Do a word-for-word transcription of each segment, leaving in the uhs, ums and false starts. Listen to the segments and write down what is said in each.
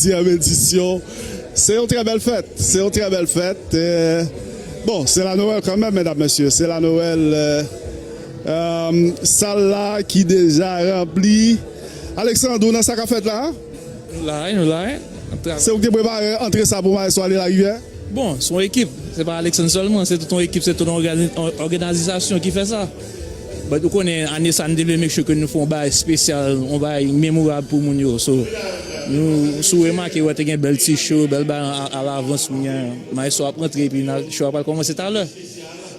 douzyèm edisyon. Se yon trè bèl fèt. Se yon trè bèl fèt. Eh, bon, se la Noël kanmenm, medam, mesye. Se la Noël. Eh, eh, sal la ki deja ranpli. Alexandre, ou nan sa k ap fèt la? Nou la, wi, nou la, wi. N ap travay. Se ou ki te prepare antre sa pou Maestro Ali Larivière? Bon, se yon ekip. Se pa Alexandre sèlman, se tout yon ekip, se tout yon ògani-, yon òganizasyon ki fè sa. But ou konnen, ane sa, nou te vle make sure ke nou fè yon bagay espesyal, yon bagay memorab pou moun yo. So, nou, si w remake, w wè te gen bèl ti show, bèl bagay a, alavans, kounye a, Maestro ap rantre, epi n a, show a pral kòmanse talè.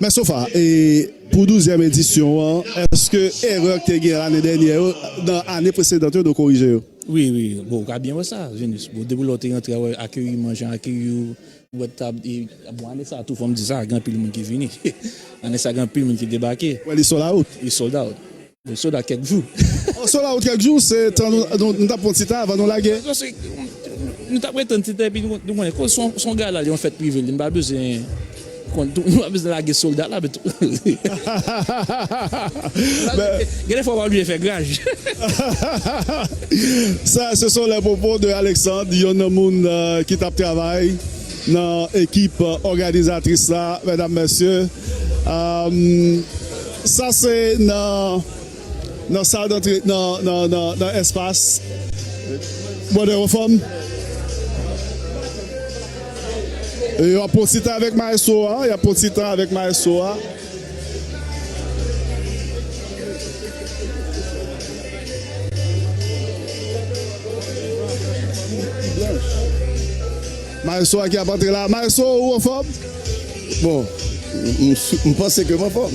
Men Sofa, e pou douzyèm edisyon an, èske erè ki te gen lane dènyè yo, nan ane presedan yo, nou korije yo? Wi, wi. Bon, ou ka byen wè sa, Venus. Bon, depi lè w te rantre, wè, akeyiman, jan akeyi w, wè tab, e, bon, ane sa tou, fò m di sa, gen anpil moun ki vini. Ane sa, gen anpil moun ki debake. Wè, li sold out. Li sold out. Li sold out kèk jou. Oh, sold out kèk jou, se tan nou, nou, nou t ap pran ti tan avan nou lage. Paske nou t ap ret tann ti tan, epi nou, nou konnen, koz se yon, se yon gala, li yon fèt prive, li, nou pa bezwen, konn, nou pa bezwen lage sold out la, men tou. Gen de fwa, w pa oblije fè graj. Sa, se son lè pwopo de Alexandre, youn nan moun, euh, ki t ap travay nan ekip, euh, òganizatris la, medam, mesye. Euh, sa, se nan, nan sal dantre, nan, nan, nan, nan espas Brother Anfòm. E y ap pran ti tan avèk maestro a, y ap pran ti tan avèk maestro a. Maestro a ki ap antre la. Maestro, ou anfòm? Bon, m, m, m panse ke m anfòm.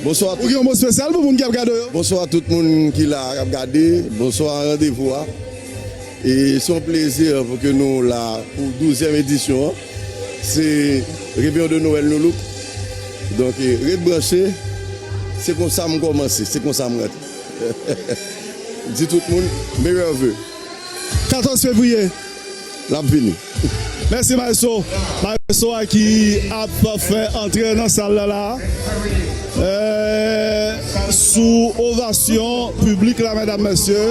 Bonswa. Ou gen yon mo espesyal pou moun ki ap gade w yo? Bonswa tout moun ki la, k ap gade. Bonswa randevou a. E se yon plezi pou ke nou la pou douzyèm edisyon an. Se Réveillon de Noël New Look. Donk, e, ret branche. Se konsa m kòmanse, se konsa m rantre. Di tout moun, meilleurs vœux. Katòz fevriye. L ap vini. Mèsi, maestro. Maestro a ki ap fè antre nan sal la, la. Euh, sou ovasyon piblik la, medam, mesye.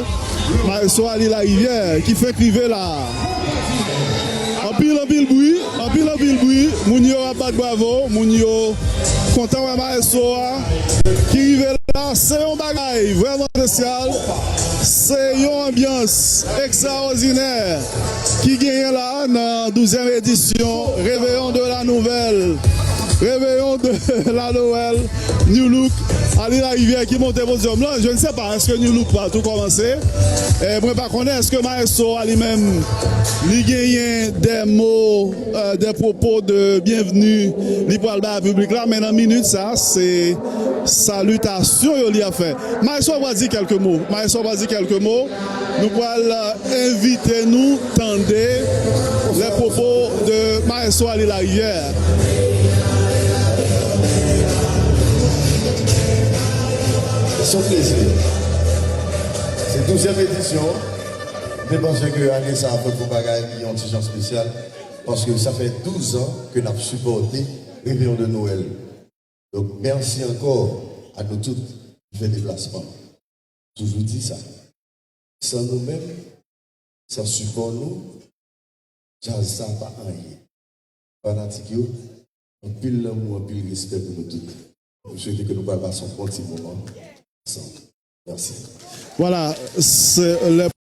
Maestro Ali Larivière, ki fenk rive la. Anpil, anpil bri, anpil, anpil bri. Moun yo ap bat bravo, moun yo kontan wè maestro a ki rive la. Se yon bagay vrèman espesyal. Se yon anbyans ekstraòdinè ki genyen la nan douzyèm edisyon Réveillon de la Nouvelle, Réveillon de la Noël, New Look, Ali Larivière ki monte podyòm lan. Je ne sais pas, èske New Look pral tou kòmanse? Eh, mwen pa konnen, èske maestro a li menm, li genyen des mots, euh, des propos de bienvenue li pral bay piblik la, men nan minit sa, se salitasyon yo li ap fè. Maestro pral di kèlke mo. Maestro pral di kèlke mo. Nou pral, euh, envite nou tande les propos de Maestro Ali Larivière. Se yon plezi. Se douzyèm edisyon. M te panse ke ane sa a fòk yon bagay ki yon ti jan espesyal, paske sa fè douz an ke n ap sipòte Réveillon de Noël. Donk, mèsi ankò a nou tout ki fè deplasman. Toujou di sa. San nou menm, san sipò nou, djaz sa pa anyen. Fanatik yo, anpil lanmou, anpil respè pou nou tout. M swete ke nou pral pase yon bon ti moman ansanm. Mèsi. Vwala, se lè